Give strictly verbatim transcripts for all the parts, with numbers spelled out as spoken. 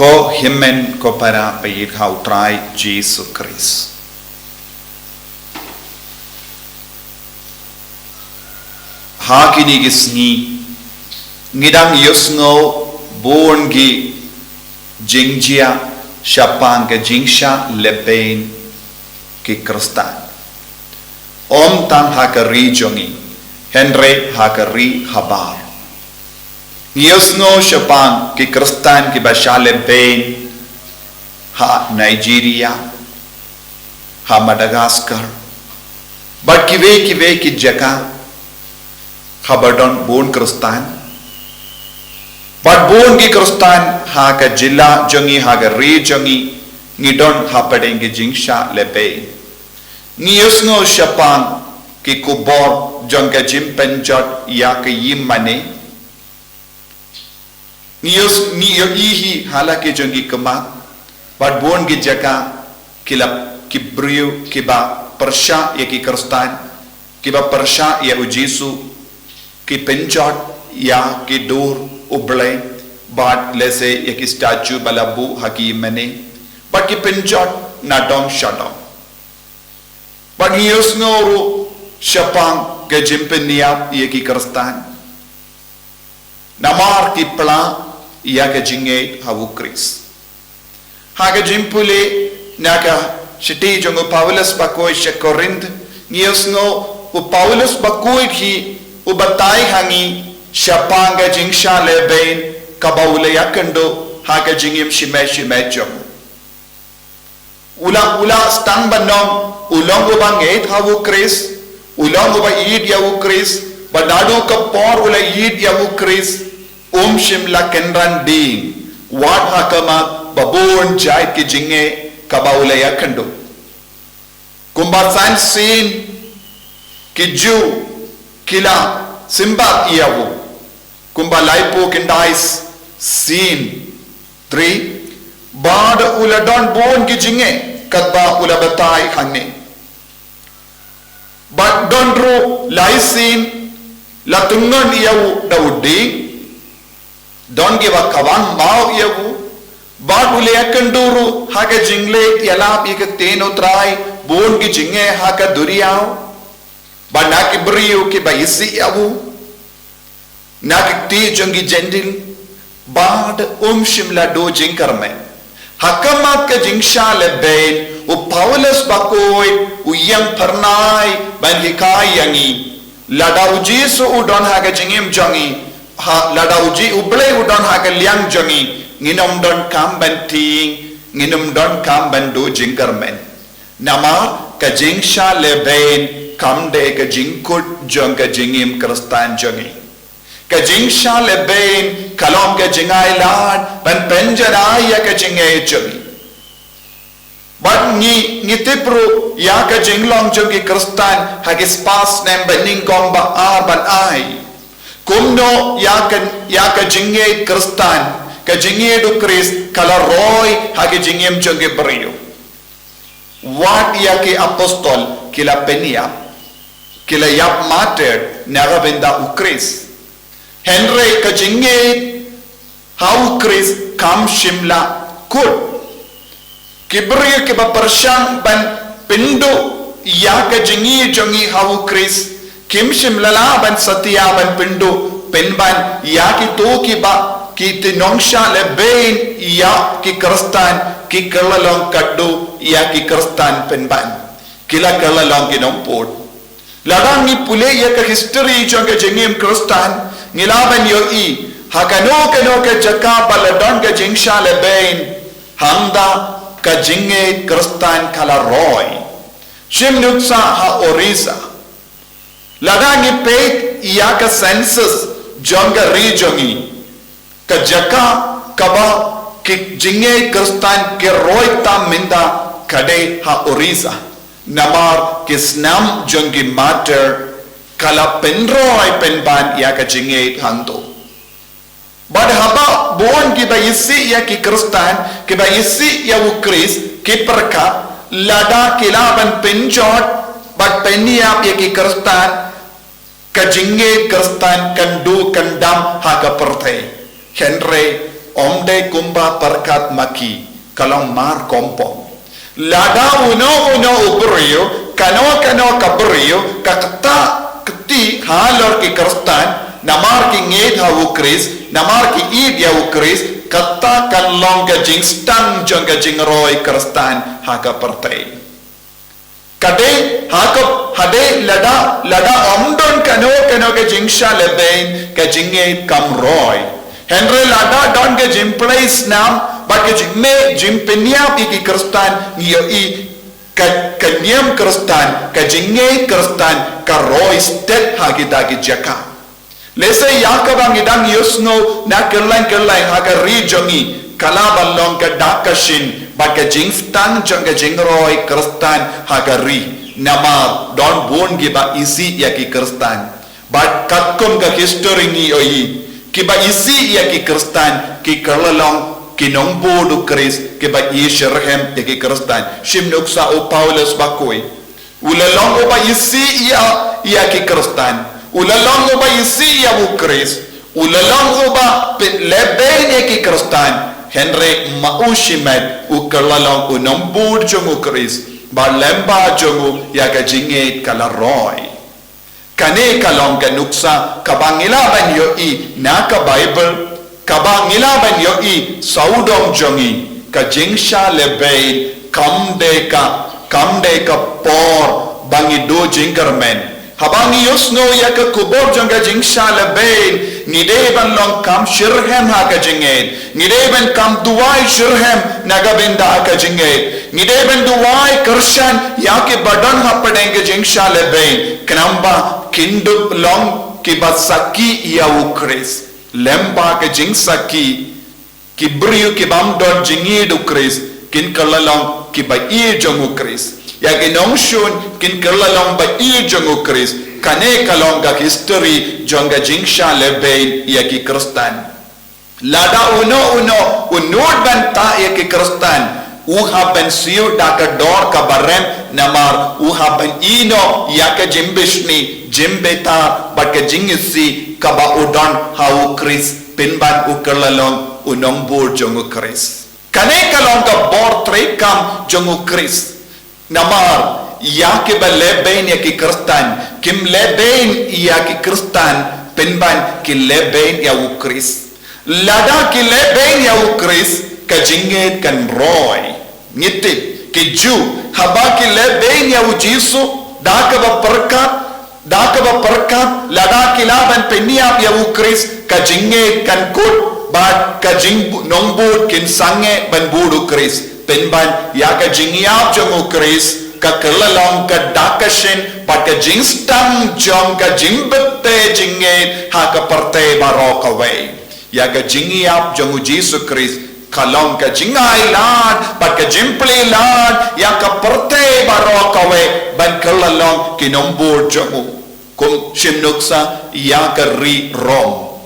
Ko hynmen ko para ba ïeit ha u Trai Jisu Khrist. Ha kine ki sngi ngi dang ïohsngew bun ki jingjia shaphang ka jingshah lehbeiñ ki Khristan. Ym tang ha ka ri jong ngi, hynrei ha ka ri habar. Ngi ïohsngew shaphang ki Khristan kiba shah lehbeiñ ha Nigeria, ha Madagascar, bad kiwei kiwei ki jaka haba don bun Khristan. Bad bun ki Khristan ha ka jylla jong ngi, ha ka ri jong ngi, ngi don hapdeng ki jingshah lehbeiñ. Ngi ïohsngew shaphang ki khubor jong ka jingpynjot ïa ka ïingmane. Ngi ïoh, ngi ïohi hi ha la ki jong ki khmat, bad bun ki jaka ki la, ki briew kiba pyrshah ïa ki Khristan, kiba pyrshah ïa u Jisu, ki pynjot ïa ki dur U Blei, bad lehse ïa ki statue ba la buh ha ki ïingmane, bad ki pynjot na dong sha dong. Bad ngi ïohsngew ruh shaphang ka jingpynïap ïa ki Khristan namar ki pla ïa ka jingngeit ha u Khrist. Ha ka jingpule na ka shithi jong u Paulus bakhuid sha Korinth, ngi ïohsngew u Paulus bakhuid hi u batai ha ngi shaphang ka jingshah lehbeiñ kaba u la ïakynduh ha ka jingim shimet shimet jong u. U la, u la sdang ban ong, u long uba ngeit ha u Khrist, u long uba ïeit ïa u Khrist, bad naduh ka por u la ïeit ïa u Khrist, um shym la kynran biang, wat ha khmat ba bun jait ki jingeh kaba u la ïakynduh. Kumba san sien ki Jiw ki la symbat ïa u. Kumba laiphew khyndai sien, three, bad u la don bun ki jingeh, katba u la batai hangne. Bad don ruh lai sien la tyngon ïa u da u dieng, don kiba kawang maw ïa u, bad u la ïakynduh ruh ha ka jingleit ïalap ïa ka ktien U Trai, bun ki jingeh ha ka duriaw, bad na ki briew kiba isih ïa u, na ki kti jong ki Jentil, bad um shym la duh jingkyrmen. Ha khmat ka jingshah lehbeiñ, u Paulus bakhuid u ïeng phyrnai ban hikai ïa ngi. Lada u Jisu u don ha ka jingim jong ngi, ha, lada u Ji-, U Blei u don ha ka liang jong ngi, ngin ym donkam ban tieng, ngin ym donkam ban duh jingkyrmen. Namar ka jingshah lehbeiñ kam dei ka jingkut jong ka jingim Khristan jong ngi. Ka jingshah lehbeiñ ka long ka jingai lad ban pynjanai ïa ka jingngeit jong ngi. Bad ngi, ngi tip ruh ïa ka jinglong jong ki Khristan ha ki spah snem ba nyngkong ba ar ban ai. Kumno ïa ka, ïa ka jingngeit Khristan, ka jingngeit u Khrist ka la roi ha ka jingim jong ki briew. Wat ïa ki apostol ki la pynïap, ki la ïap martyr na ka bynta u Khrist. Hynrei ka jingngeit ha u Khrist kam shym la kut. Ki briew kiba pyrshang ban pynduh ïa ka jingngeit jong ngi ha u Khrist, kim shym la lah ban satia ban pynduh pynban ïa kito kiba ki nongshah lehbeiñ ïa ki Khristan, ki kylla long katto ïa ki Khristan pynban. Ki la kylla long ki nongput. Lada ngi pule ïa ka history jong ka jingim Khristan, ngi lah ban ïohi ha kano kano ka jaka ba la don ka jingshah lehbeiñ, hangta ka jingngeit Khristan ka la roi. Shim nuksa ha Orissa. Lada ngi peit ïa ka census jong ka ri jong ngi, ka jaka kaba ki jingngeit Khristan ki roi tam mynta ka dei ha Orissa. Namar ki snam jong ki martyr ka la pynroi pynban ïa ka jingngeit hangto. Bad haba bun kiba isih ïa ki Khristan, kiba isih ïa u Khrist, ki pyrkhat, lada ki lah ban pynjot bad pynïap ïa ki Khristan, ka jingngeit Khristan kan duh kan dam ha ka pyrthei. Hynrei Ym dei kumba pyrkhat ma ki, ka long mar kompong. Lada uno uno u briew, kano kano ka briew, ka ktah kti halor ki Khristan, namar ki ngeit ha u Khrist, namar ki ïeit ïa u Khrist, kata kan long ka jingstang jong ka jingroi Khristan ha ka pyrthei. Ka dei, ha ka, ha dei lada, lada ym don kano kano ka jingshah lehbeiñ, ka jingngeit kam roi. Hynrei lada don ka jingplie snam, bad ka jingmih, jingpynïap ïa ki Khristan, ngi ïohi ka, ka niam Khristan, ka jingngeit Khristan, ka roi stet ha kita ki jaka. Lehse ïa kaba ngi dang ïohsngew na kylleng kylleng ha ka ri jong ngi, ka lah ban long ka dak ka shin, bad ka jingstang jong ka jingroi Khristan ha ka ri. Namar don bun kiba isih ïa ki Khristan. Bad katkum ka history ngi ïohi, kiba isih ïa ki Khristan, ki kylla long ki nongbud u Khrist, kiba ïeit shitrhem ïa ki Khristan. Shim nuksa u Paulus bakhuid. U la long uba isih ïa, ïa ki Khristan. U la long uba isih ïa u Khrist. U la long uba pynlehbeiñ ïa ki Khristan. Hynrei ma u shimet u kylla long u nongbud jong u Khrist. Bad lyngba jong u ïa ka jingngeit ka la roi. Kane ka long ka nuksa kaba ngi lah ban ïohi na ka Baibl, kaba ngi lah ban ïohi sawdong jong ngi, ka jingshah lehbeiñ kam dei ka, kam dei ka por ba ngi duh jingkyrmen. Haba ngi ïohsngew ïa ka khubor jong ka jingshah lehbeiñ, ngi dei ban long kam shitrhem ha ka jingngeit. Ngi dei ban kam duwai shitrhem na ka bynta ka jingngeit. Ngi dei ban duwai kyrshan ïa kiba don hapdeng ka jingshah lehbeiñ. Khnang ba kin dup long kiba sakhi ïa u Khrist. Lyngba ka jingsakhi, ki briew kibym don jingïeit u Khrist, kin kylla long kiba ïeit jong u Khrist. Ïa ki nongshun, kin kylla long ba ïeit jong u Khrist. Kane ka long ka history jong ka jingshah lehbeiñ ïa ki Khristan. Lada uno uno u nud ban tah ïa ki Khristan, u hap ban siew da ka dor kaba rem, namar u hap ban ïehnoh ïa ka jingbishni, jingbitar, bad ka jingisih kaba u don ha u Khrist, pynban u kylla long u nongbud jong u Khrist. Kane ka long ka bor treikam jong u Khrist. Namar ïa kiba lehbeiñ ïa ki Khristan, kim lehbeiñ ïa ki Khristan, pynban ki lehbeiñ ïa u Khrist. Lada ki lehbeiñ ïa u Khrist, ka jingngeit kan roi. Ngi tip, ki Jiw, haba ki lehbeiñ ïa u Jisu, da kaba pyrkhat, da kaba pyrkhat, lada ki lah ban pynïap ïa u Khrist, ka jingngeit kan kut, bad ka jingnongbud kin sangeh ban bud u Khrist. Pynban ïa ka jingïap jong u Khrist, ka kylla long ka dak ka shin, bad ka jingstang jong ka jingbthei jingngeit ha ka pyrthei baroh kawei. Ïa ka jingïap jong u Jisu Khrist, ka long ka jingai lad, bad ka jingplie lad, ïa ka pyrthei baroh kawei, ban kylla long ki nongbud jong u. Kum shim nuksa, ïa ka ri Rom.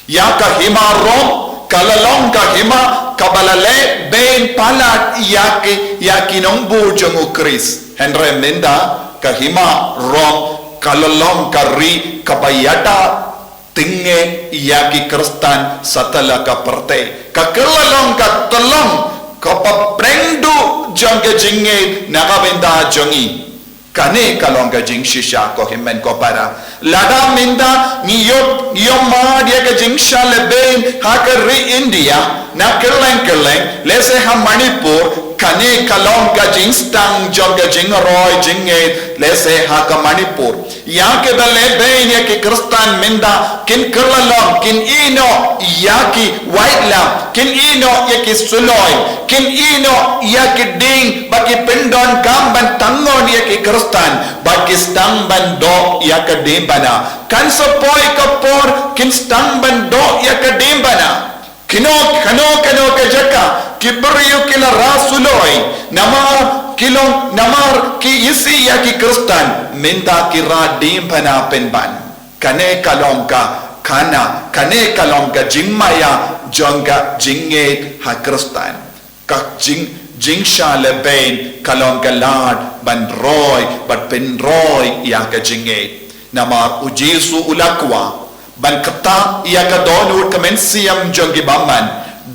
Ïa ka hima Rom, ka la long ka hima, kaba la lehbeiñ palat ïa ki, ïa ki nongbud jong u Khrist. Hynrei mynta, ka hima Rom, ka la long ka ri, kaba ïada tynge ïa ki Khristan satlak ka pyrthei. Ka kylla long ka tyllong kaba pdeng duh jong ka jingngeit na ka bynta jong ngi. Kane ka long ka jingshisha ko hynmen ko para. Lada mynta ngi ïoh, ïoh mad ïa ka jingshah lehbeiñ ha ka ri India, na kylleng kylleng, lehse ha Manipur, kane ka long ka jingstang jong ka jingroi jingngeit, lehse ha ka Manipur. Ïa kiba lehbeiñ ïa ki Khristan mynta, kin kylla long, kin ïehnoh ïa ki white lamb, kin ïehnoh ïa ki suloi, kin ïehnoh ïa ki dieng ba ki pyndonkam ban tang ngon ïa ki Khristan, bad ki sdang ban doh ïa ka diengphna. Kan sa poi ka por, kin sdang ban doh ïa ka diengphna. Kino, kano, kano ka jaka, ki briew ki la rah suloi, namar ki long, namar ki isih ïa ki Khristan, mynta ki rah diengphna pynban. Kane ka long ka khana, kane ka long ka jingmaïa jong ka jingngeit ha Khristan. Ka jing, jingshah lehbeiñ ka long ka lad ban roi, ban pynroi ïa ka jingngeit. Namar u Jisu u la kwah ban ktah ïa ka dohnud ka mynsiem jong ki bymman.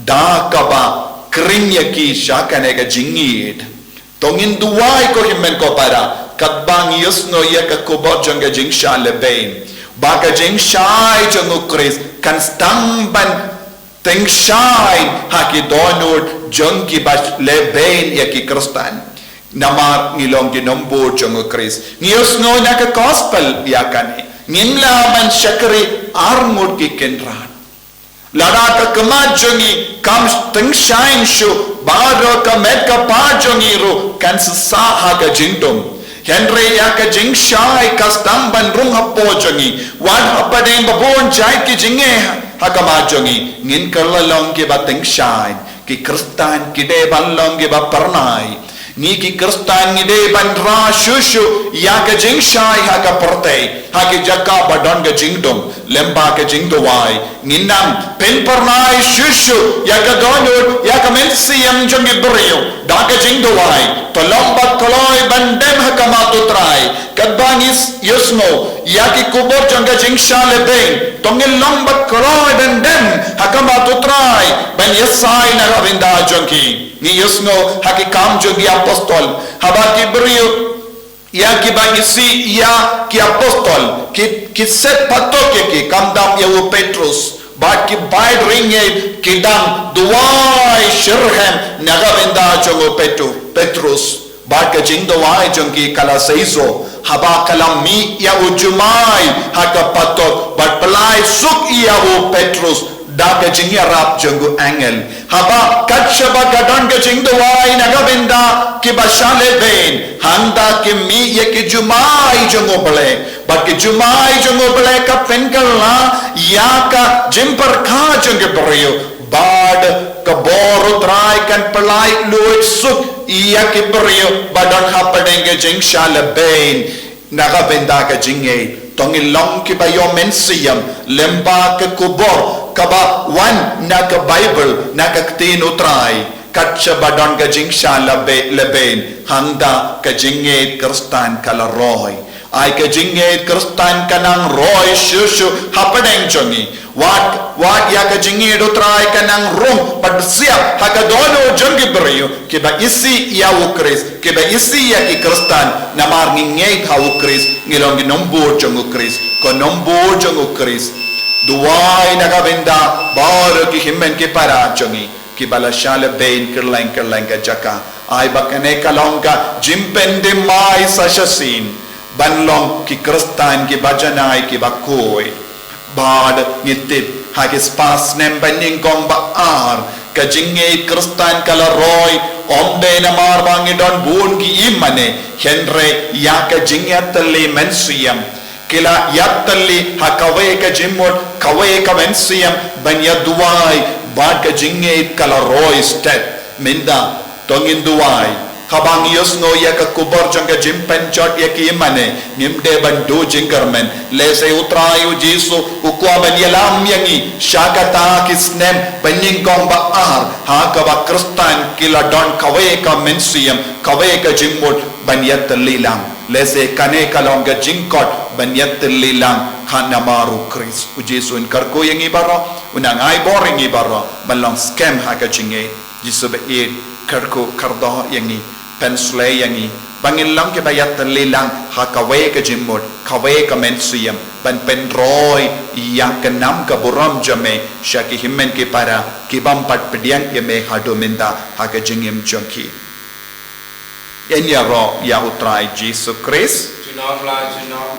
Da kaba khring ïa ki sha kane ka jingïeit. To ngin duwai ko hynmen ko para, katba ngi ïohsngew ïa ka khubor jong ka jingshah lehbeiñ. Ba ka jingshai jong u Khrist kan sdang ban tyngshaiñ ha ki dohnud jong kiba lehbeiñ ïa ki Khristan. Namar ngi long ki nongbud jong u Khrist. Ngi ïohsngew na ka gospel ïa kane. Ngim lah ban shakri arngut ki kynrad. Lada ka khmat jong ngi kam tyngshaiñ shuh, baroh ka met ka phad jong ngi ruh kan sah ha ka jingdum. Hynrei ïa ka jingshai ka sdang ban rung hapoh jong ngi. Wat hapdeng ba bun jait ki jingeh ha khmat jong ngi, ngin kylla long kiba tyngshaiñ. Ki Khristan ki dei ban long kiba phyrnai. Ngi ki Khristan ngi dei ban rah shuh shuh ïa ka jingshai ha ka pyrthei, ha ki jaka ba don ka jingdum, lem bad ka jingduwai. Ngin nang pynphyrnai shuh shuh ïa ka dohnud, ïa ka mynsiem jong ki briew da ka jingduwai. To long ba kloi ban dem ha khmat u Trai. Katba ngi ïohsngew ïa ki khubor jong ka jingshah lehbeiñ, to ngin long ba kloi ban dem ha khmat u Trai ban ïasai na ka bynta jong ki. Ngi ïohsngew ha ki Kam jong ki Apostol, haba ki briew ïa kiba isih ïa ki apostol ki, ki set patok ïa ki, kam dam ïa u Petrus. Bad ki bai ring ïa ki dang duwai shitrhem na ka bynta jong u Petru-, Petrus. Bad ka jingduwai jong ki ka la seisoh, haba ka la mih ïa u jumai ha ka patok, bad pynlait suk ïa u Petrus da ka jingïarap jong u angel. Haba kat shaba ka don ka jingduwai na ka bynta kiba shah lehbeiñ, hangta ki mih ïa ki jumai jong u Blei. Bad ki jumai jong u Blei ka pynkylla ïa ka jingpyrkhat jong ki briew. Bad ka bor u Trai kan pynlait luid suk ïa ki briew ba don hapdeng ka jingshah lehbeiñ. Na ka bynta ka jingngeit, to ngin long kiba ïoh mynsiem, lem bad ka khubor kaba wan na ka Baibl, na ka ktien u Trai. Kat shaba don ka jingshah lehbe-, lehbeiñ, hangta ka jingngeit Khristan ka la roi. Ai ka jingngeit Khristan ka nang roi shuh shuh hapdeng jong ngi. Wat, wat ïa ka jingngeit u Trai ka nang rung bad siap ha ka dohnud jong ki briew kiba isih ïa u Khrist, kiba isih ïa ki Khristan, namar ngi ngeit ha u Khrist, ngi long ki nongbud jong u Khrist, ko nongbud jong u Khrist. Duwai na ka bynta baroh ki hynmen ki para jong ngi kiba la shah lehbeiñ kylleng kylleng ka jaka. Ai ba kane ka long ka jingpynthymmai sa shisien ban long ki Khristan kiba janai kiba khuid. Bad ngi tip ha ki spah snem ba nyngkong ba ar, ka jingngeit Khristan ka la roi, ym dei namar ba ngi don bun ki ïingmane, hynrei ïa ka jingïatylli mynsiem. Ki la ïatylli ha kawei ka jingmut, kawei ka mynsiem, ban ïa duwai, bad ka jingngeit ka la roi stet. Mynta, to ngin duwai. Haba ngi ïohsngew ïa ka khubor jong ka jingpynjot ïa ki ïingmane, ngim dei ban duh jingkyrmen. Lehse u Trai u Jisu u kwah ban ïalam ïa ngi sha kata ki snem ba nyngkong ba ar, ha kaba Khristan ki la don kawei ka mynsiem, kawei ka jingmut ban ïatylli lang. Lehse kane ka long ka jingkot ban ïatylli lang ha namar u Khrist. U Jisu un kyrkhu ïa ngi baroh, un nang ai bor ïa ngi baroh ban long skhem ha ka jingngeit. Jisu ba ïeit, kyrkhu kyrdoh ïa ngi, pynshlei ïa ngi ba ngin long kiba ïatylli lang ha kawei ka jingmut, kawei ka mynsiem, ban pynroi ïa ka nam ka burom jong me sha ki hynmen ki para ki bym pat pdiang ïa me haduh mynta ha ka jingim jong ki. Yn ïaroh ïa u Trai Jisu Khrist. Junom la junom.